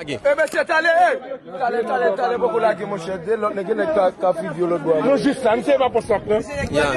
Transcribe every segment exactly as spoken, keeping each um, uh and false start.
E mesye, tale, e! Tale, tale, tale, poko lage, monchè. De lòt nèg, gen nèg ka, ka figi yo lòt bò a. Non, jis la, misye pa pòs la pran. Ya.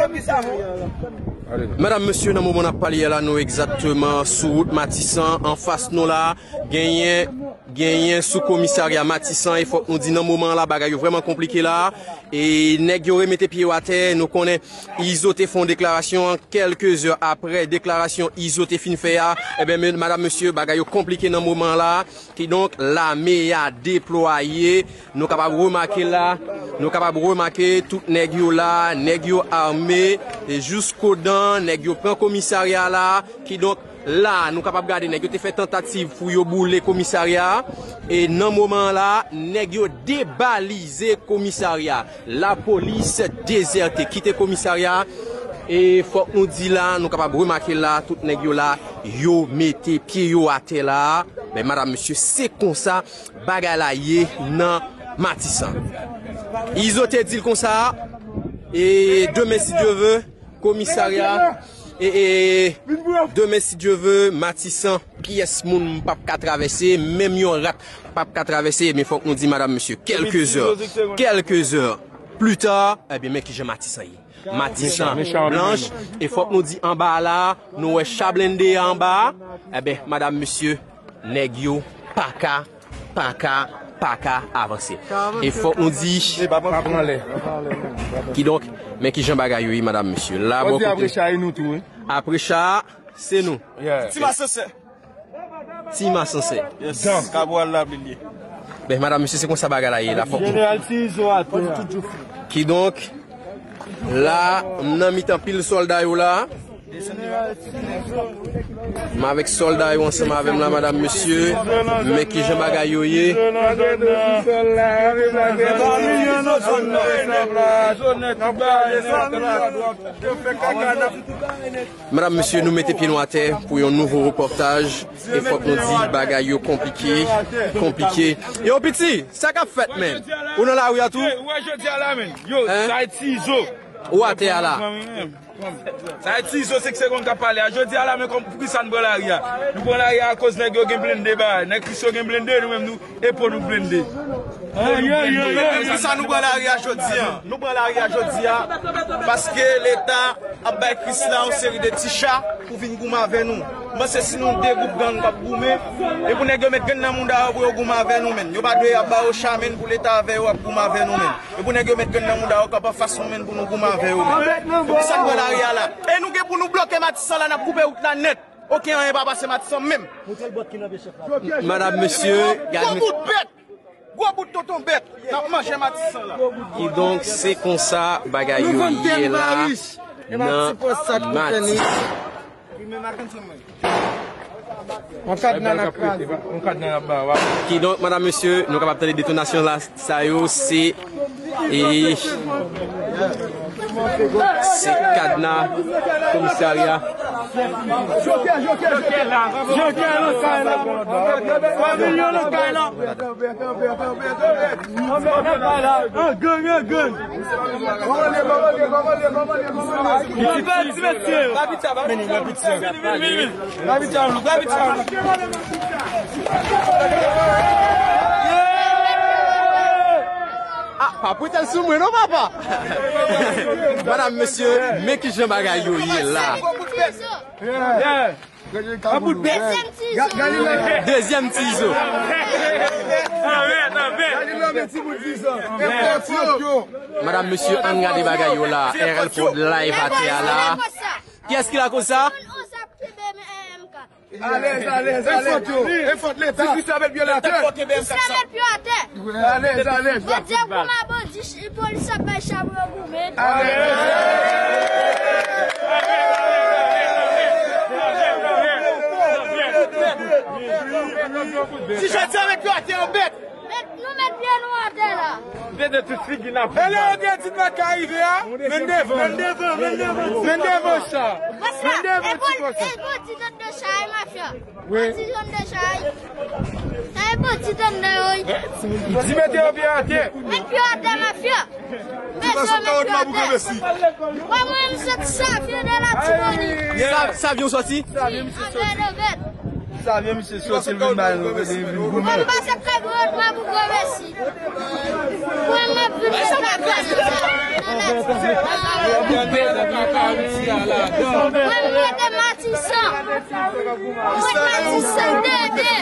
Madanm, mesye, nan moman n ap pale a la, nou egzakteman sou wout Matisan, anfas nou la, genyen, genyen sou komisarya Matisan, e fòk nou di nan moman an la, bagay yo vrèman konplike la, e nèg yo remete pye yo atè, nou konnen Izo te fè yon deklarasyon, kèlke zè aprè deklarasyon Izo te fin fè a, ebyen, men, madanm, mesye, bagay yo konplike nan moman an la. Kidonk, lame a deplwaye. Nou kapab remake la, nou kapab remake tout nèg yo la, nèg yo ame, e jouskodan, nèg yo pran komisarya la. Kidonk, la, nou kapab gade nèg yo te fè tantativ pou yo boule komisarya a. E nan moman an la, nèg yo debalize komisarya a. Lapolis dezète, kite komisarya a. E fòk nou di la, nou kapab remake la, tout nèg yo la, yo mete pye yo atè la. Men madanm, mesye, se konsa bagay la ye nan Matisan. Izo te di l konsa, e demen, si Dye ve, komisarya, e, e, demen, si Dye ve, Matisan, pyès moun p ap ka travèse, menm yon rat p ap ka travèse, men fòk nou di, madanm, mesye, kèlke zè, kèlke zè pli ta, ebyen, men kijan Matisan ye. Matisan blanch, e fòk nou di anba a la, nou wè cha blende a anba a, ebyen, madanm, mesye, nèg yo pa ka, pa ka, pa ka avanse. E fòk nou di, kidonk, men kijan bagay yo ye, madanm, mesye. La, bò kote, apre cha, apre cha, se nou. Ti Masansè. Ti Masansè. Yes. Kabwal la, bliye. Ben, madanm, mesye, se konsa bagay la ye la, fòk nou. Jeneral Ti Izo atè a. Kidonk, la, m nan mitan pil sòlda yo la. M avèk sòlda yo ansanm avè m la, madanm, mesye. Men kijan bagay yo ye. Madanm, mesye, nou mete pye nou atè pou yon nouvo repòtaj. E fòk nou di bagay yo konplike, konplike. Yo, piti, sa k ap fèt, men? Ou nan lari a tou? Ou wè jodi a la, men. Yo, sa e Ti Izo. Ou atè a la? Sa e Ti Izo, senk segonn k ap pale a. Jodi a la, men, kòm, poukisa n pran lari a? Nou pran lari a akoz nèg yo gen blende, ba, nèg Kris yo gen blende, nou menm, nou, e po nou blende. Sa nou pran lari a jodi a. Nou pran lari a jodi a paske Leta ap bay Kris la yon seri de ti cha pou vin goumen avè nou. M panse si nou de gwoup gang k ap goumen, e pou nèg yo met grenn nan mouda yo pou yo goumen avè nou, menn. Yo pa dwe ap ba yo cha, menn, pou Leta avè yo ap goumen avè nou, menn. E pou nèg yo met grenn nan mouda yo k ap anfas nou, menn, pou nou goumen avè yo, menn. Poukisa n pran lari a la? E nou gen pou nou bloke Matisan la, n ap koupe wout la nèt. Okenn anyen pa pase Matisan menm. Madanm, mesye, gade. Gwo bout bèt! Gwo bout tonton bèt! N ap manje Matisan la. Kidonk, se konsa bagay yo ye la nan Matisan. Yon kadna n ap kraze. Yon kadna n ap ba, wa. Kidonk, madanm, mesye, nou kapab tande detonasyon la, sa yo, se, e, se kadna komisarya. Jokè, jokè, jokè. Jokè nan kay la. Twa milyon nan kay la. An gang, an gang. Ti mesye. Ah, pa pran tèl sou mwen non, papa. Madanm, mesye, men kijan bagay yo ye la. Dezyèm Ti Izo. Dezyèm Ti Izo. Madanm, mesye, ann gade bagay yo la. R L Prod live atè a la. Kiyès ki lakoz sa? Alèz, alèz, alèz. E fòt Leta. Ti Kris la met pye l atè. Kris la met pye atè. Alèz, alèz. Jodi a goumen bandi, polis ap bay cha pou yo goumen. Ti jodi a met pye atè, yon bèt. Met, nou met pye nou atè la. Dedan tout figi n ap. E lè yo te di n pa ka rive a, men devan. Men devan, men devan. Men devan sa. Men devan ti pòs. E bandi anndan chay, mafya. Wi. Bandi anndan chay. Sa e bandi anndan yo, wi. Di mete yo pye atè. Met pye atè, mafya. Mesye, met pye atè. Wè mwen, m soti Savyen de Latibonit. Sa, Savyen w soti? Wi, an dèyè de bèt. Sa vyen, misye soti, l vin bay nou, kote l vin goumen. Mwen pase kay gwo, mwen pou gwo mesi. Mwen, mwen vin fè bagay sa. Mwen, mwen te Matisan. Mwen Matisan, dede.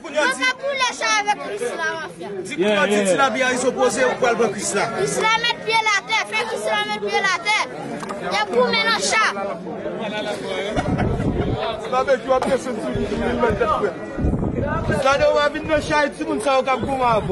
Mwen ka koule chay avèk Krisla, mafya. Di kounye a, di ti labi a, izo poze, ou pral pran Krisla. Krisla met pye l atè, fè Krisla met pye l atè. Y ap goumen nan cha. Ti labi ki w ap desann sou li, li met tèt frèt. Gade, w a vin nan chay, timoun sa yo k ap goumen avè w.